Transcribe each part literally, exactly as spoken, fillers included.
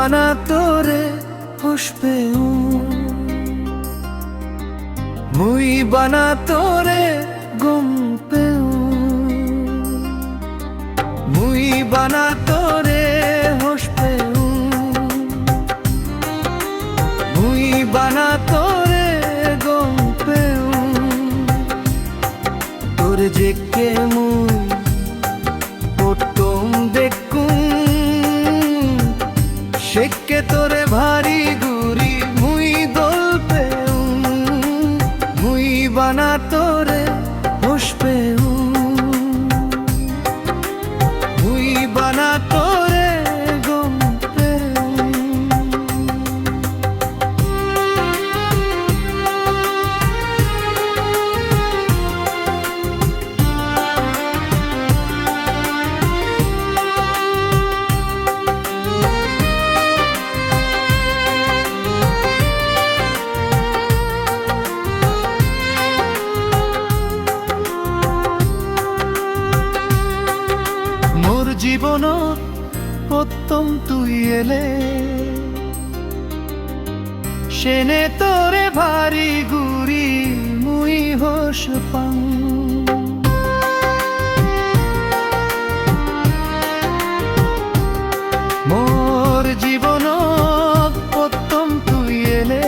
bana tore hosh peung, mui bana tore gom peung, mui bana tore hosh peung, mui bana tore gom peung. Tore jekke mui pottom dekkung, sekke tore bhari guri mui dol peung, mui bana tore hosh peung, mui bana tore gom peung. Mor jibonot pottom tui ele, sene tore bhari guri mui hosh pang. Mor jibonot pottom tui ele,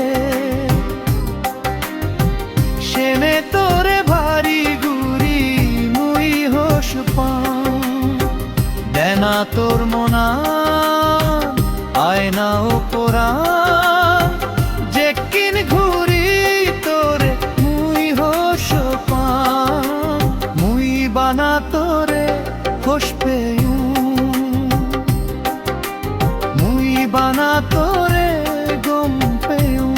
sene tore bhari guri mui hosh pang. Dena tor monan, aina o poran, jekken ghuri tore mui hosh pang, mui bana tore hosh peung, mui bana tore gom peung.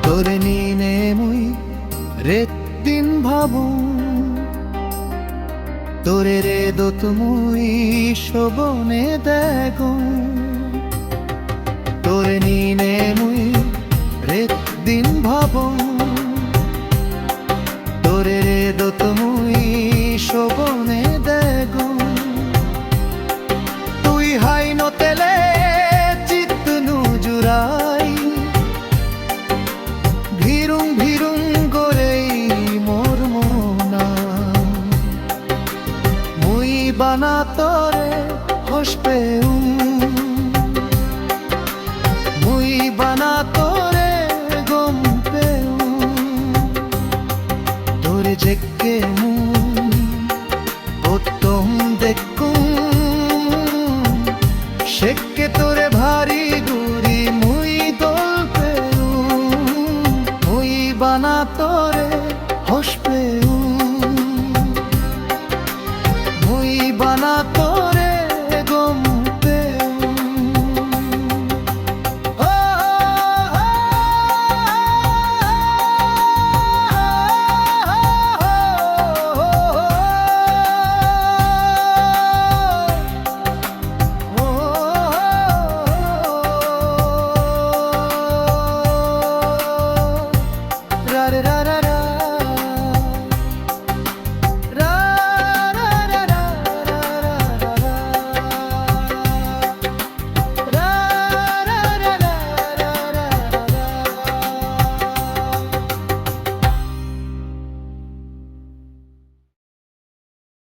Tore nine mui ret din bhabong, tore redot mui sobone degong. Tore nine mui ret din bhabong, tore redot mui sobone degong. Tui hai no tele chittun jurai, bhirung bhirung gorei mor monan. Mui bana tore hosh peung, mui bana tore gom peung. Tore jekke mui pottom dekkung, sekke tore bhari guri mui dol peung, mui bana tore hosh peung, mui bana